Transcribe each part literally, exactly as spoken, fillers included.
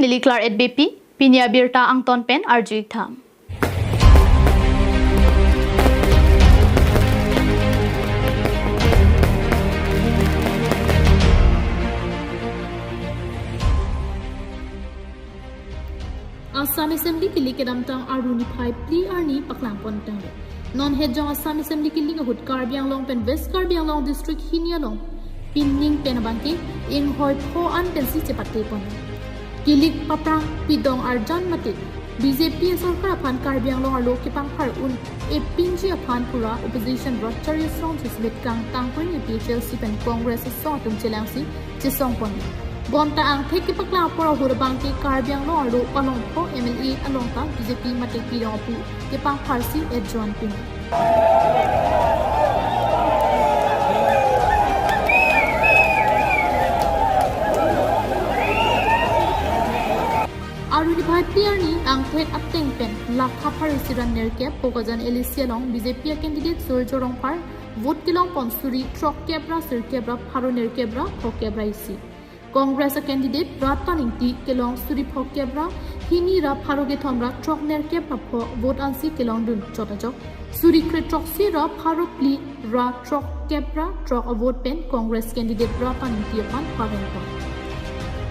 Neli Claret Beypi, pini abirta angton pen arju-ik tha. Assam Assembly kilik kedamtang Aru niphai phli arni paklang pon tanglo. Non het jong Assam Assembly kilik ahut Karbi Anglong pen West Karbi Anglong district hini along pining pen abangke inghoi pho an pensi chepate pon. Kilik paprang pidong arjan mate B J P sorkar aphan Karbi Anglong arlo kepangphar un-e pinji aphan pura opposition rat chari asong chusmet kangtang pon A P H L C pen Congress asong atum chelangsi chesong pon. Bonta angthek kepaklang apor ahut abangke Karbi Anglong arlo palong pho M L A along ta B J P mate pidong apu kepangpharsi ejon pin. Aru niphai phli arni angthek ateng pen lakha pharo isi ra nerkep Bokajan L A C along B J P a candidate Surjya Rongphar vote kelong pon suri throkkep ra sirkep ra pharo nerkep ra phokep ra isi. Congress a candidate Ratan Ingti kelong suri phokep ra hini ra pharo kethom ra throk nerkep ra pho vote ansi kelongdun chot ajok suri kre throksi ra pharo phli ra throkkep ra throk a vote pen Congress candidate Ratan Ingti aphan pareng pon.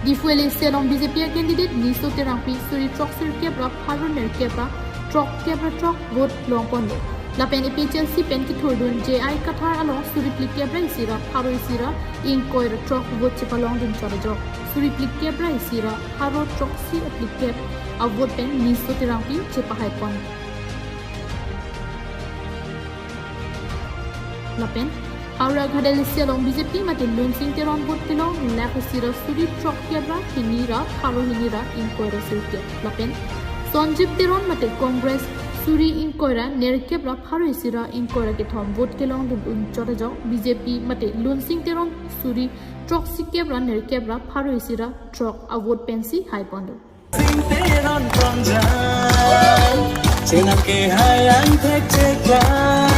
Diphu L A C along B J P a candidate Niso Terangpi suri throksi kep ra pharo nerkep ra throkkep ra throk vote long ponlo. Lapen A P H L C pen kethurdun J I Kathar along suri phlikep ra isi ra pharo isi ra ingkoi ra throk vote chepalongdun chot ajok suri phlikep ra isi ra pharo throksi a phlikep a vote pen Niso Terangpi chepahai pon. Lapen Howraghat L A C along B J P mate Lunsing Teron vote kelong lakh isi ra suri throkkep ra hini ra pharo hini ra ingkoi ra sirkep. Lapen Sanjib Teron mate Congress suri ingkoi ra nerkep ra pharo isi ra ingkoi ra kethom vote kelongdun un chot ajok B J P mate Lunsing Teron suri throksi kep ra nerkep ra pharo isi ra throk a vote pensi hai pon do. Sing Teron Pranjan, chenam ke hai angthek cheklang,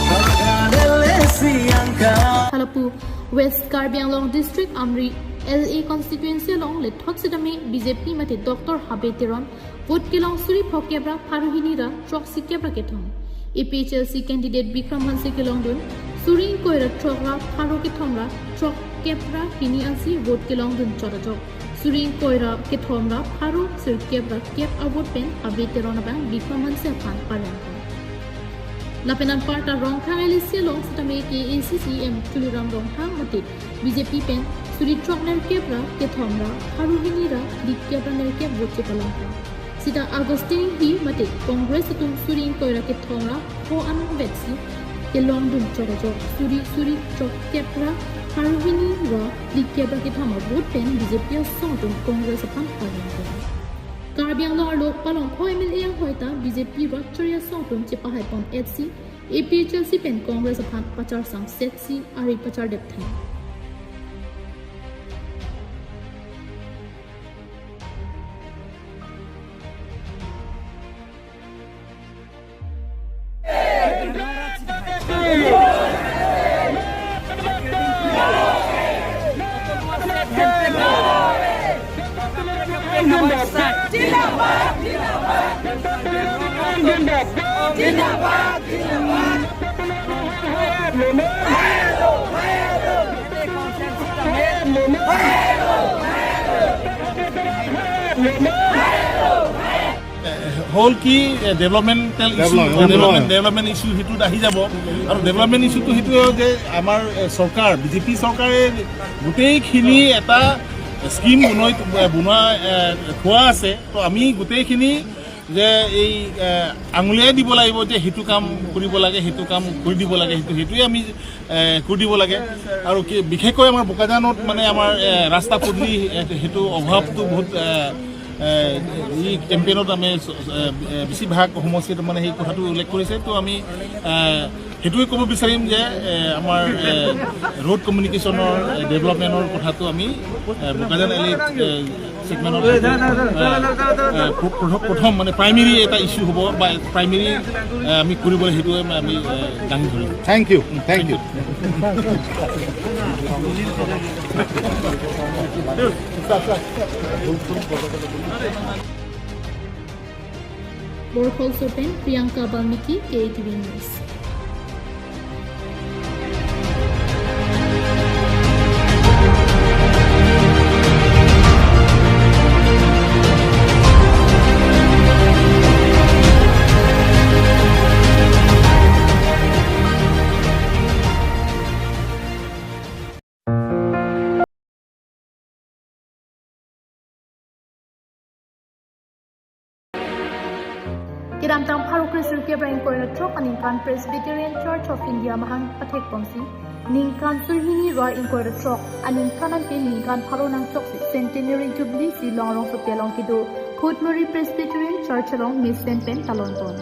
Howraghat L A C angka. Halapu West Karbi Anglong District Amri L A constituency along lethot sitame B J P mate Doctor Habe Teron vote kelong suri phokep ra pharo hini ra throksi kep ra kethom. A P H L C candidate Bikram Hanse kelongdun suri ingkoi ra throk ra pharo kethom ra throkkep ra hini ansi vote kelongdun chot ajok suri ingkoi ra kethom ra pharo sirkep ra kep a vote pen Habe Teron abang Bikram Hanse aphan pareng pon. Lapen anparta Rongkhang L A C along sitame K A C C M Tuliram Ronghang mate B J P pen suri throk nerkep ra kethom ra pharo hini ra phlikep ra nerkep vote chepalong pon. Sita Augustine Enghi mate Congress atum suri ingkoi ra kethom ra pho anvetsi kelongdun chot ajok suri suri throkkep ra pharo hini ra phlikep ra kethom a vote pen B J P asong atum Congress aphan pareng pon. Karbi Anglong arlo palong pho M L A anghoi ta B J P rat chari asong atum chepahai pon etsi A P H L C pen Congress aphan pachar sangsetsi ari pachar dep thang. হ'ল কি, এ, developmental issue, development, development. Development issue সেইটোত আহি যাব। আৰু ডেভেলপমেণ্ট ইছ্যুটো সেইটোৱে যে আমাৰ, এ, চৰকাৰ, বি জে পি চৰকাৰে গোটেইখিনি এটা স্কিম বনোৱা, বনোৱা, এ, থোৱা আছে। তো আমি গোটেইখিনি যে এই, এ, আঙুলিয়াই দিব লাগিব যে সেইটো কাম কৰিব লাগে, সেইটো কাম কৰি দিব লাগে, সেইটো, সেইটোৱে আমি, এ, কৰি দিব লাগে। আৰু কি, বিশেষকৈ আমাৰ বোকাজানত মানে আমাৰ, এ, ৰাস্তা পদূলি, এ, সেইটো অভাৱটো বহুত, এ, এ, এই কেম্পেইনত আমি চ-, এ, এ, বেছিভাগ সমষ্টিত মানে সেই কথাটো উল্লেখ কৰিছে। তো আমি, এ, সেইটোৱে ক'ব বিচাৰিম যে, এ, আমাৰ, এ, ৰোড কমিউনিকেশ্যনৰ, এ, ডেভেলপমেণ্টৰ কথাটো আমি, এ, বোকাজান এল এত, এ, ছেগমেণ্টৰ, এ, ধৰা, ধৰা, ধৰা, এ, ধৰা, ধৰা, ধৰা, ধৰা। এ, প্ৰ-, প্ৰথম, প্ৰথম মানে প্ৰাইমেৰী এটা ইছ্যু হ'ব বা প্ৰাইমেৰী, এ, আমি কৰিবলৈ সেইটোৱে আমি, এ, দাঙি ধৰিম। Thank you, thank you. Borkhol Sopen, Priyanka Balmiki, K A T V News. Kedamtang pharo kresirkep ra ingkoi ra throk aningkan Presbyterian Church of India mahang pathek ponsi, ningkan suri hini ra ingkoi ra throk aningkan ante ningkan pharo nangchoksi Centenary Jubilee Shillong arongsopi along kedo Phutmuri Presbyterian Church along mesen pen talon pon.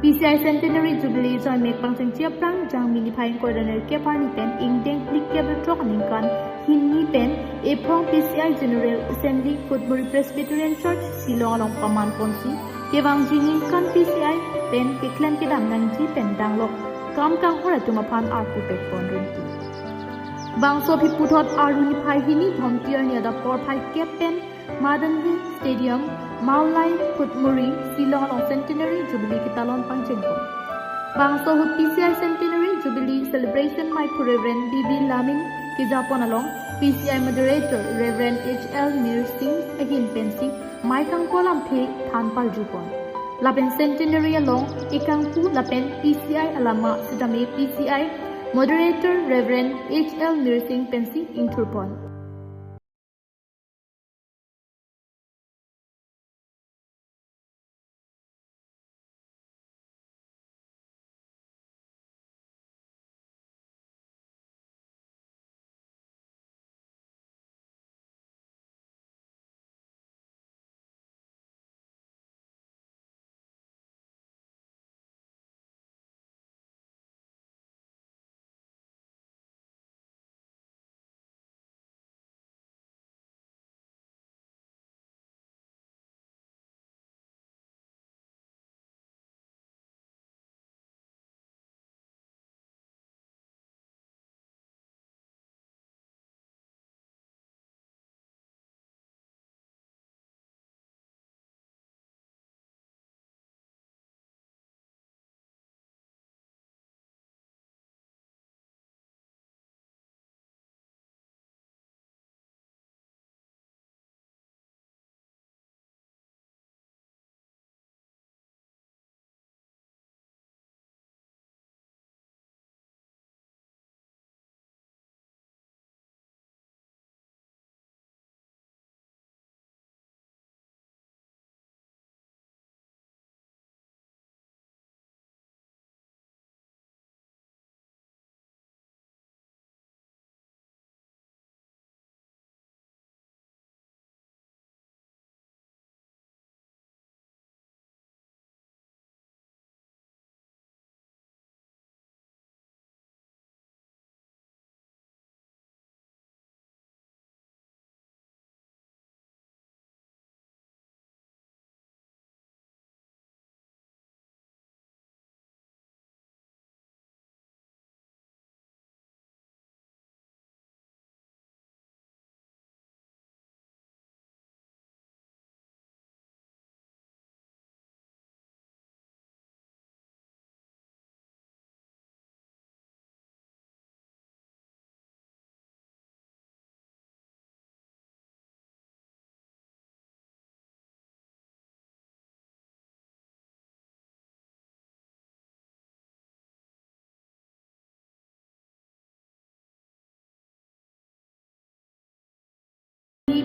P C I Centenary Jubilee joimek pangchengche aphrang Jangmi niphai ingkoi ra nerkep arni pen ingdeng phlikep ra throk aningkan hini pen ephong P C I General Assembly Phutmuri Presbyterian Church Shillong along paman ponsi kevangji ningkan P C I pen keklem kedam nangji pen danglok kam kanghor atum aphan arpu pek pon rinti. Bangso aphi puthot Arni phai hini Bhomti arni adap porphai kep pen Madan Hill Stadium, Mawlai, Phutmuri, Shillong along Centenary Jubilee ketalon pangcheng pon. Bangso ahut P C I Centenary Jubilee Celebration maiphu Reverend B B Lamin kejapon along P C I Moderator Reverend H L Mirsing ahin pensi mai kangkol lamthe than parju pon. Lapen Centenary along ekangpu lapen P C I alama sitame P C I Moderator Reverend H L Mirsing pensi ingthur pon.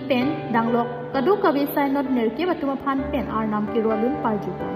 Pen danglok kadokave Synod nerkep atum aphan pen Arnam kero alun parju pon.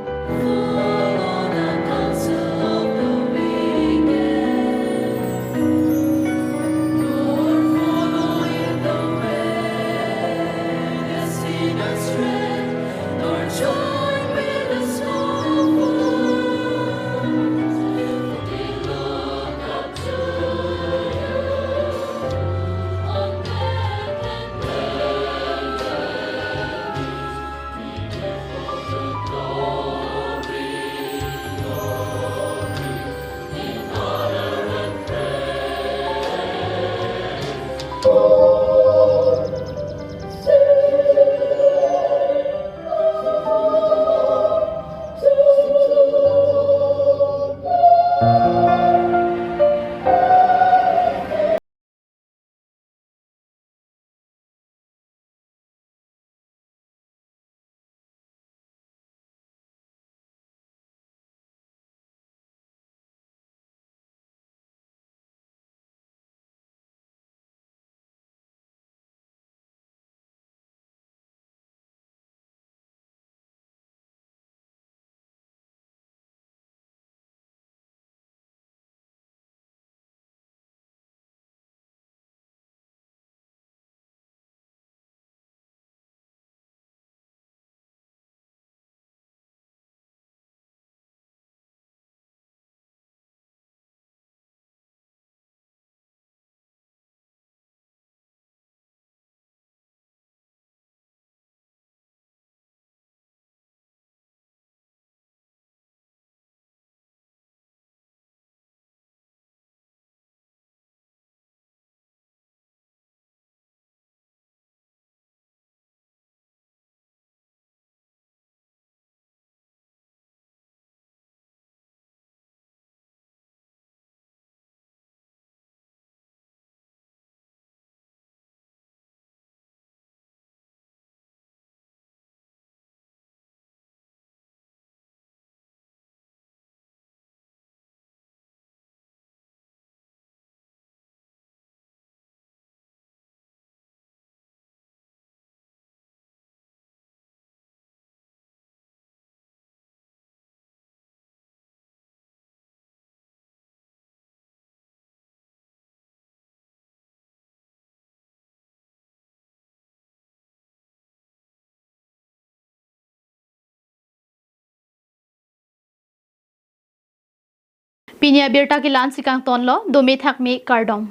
Pini abirta ke la-ansi kangtonlo, dome thakme, kardom.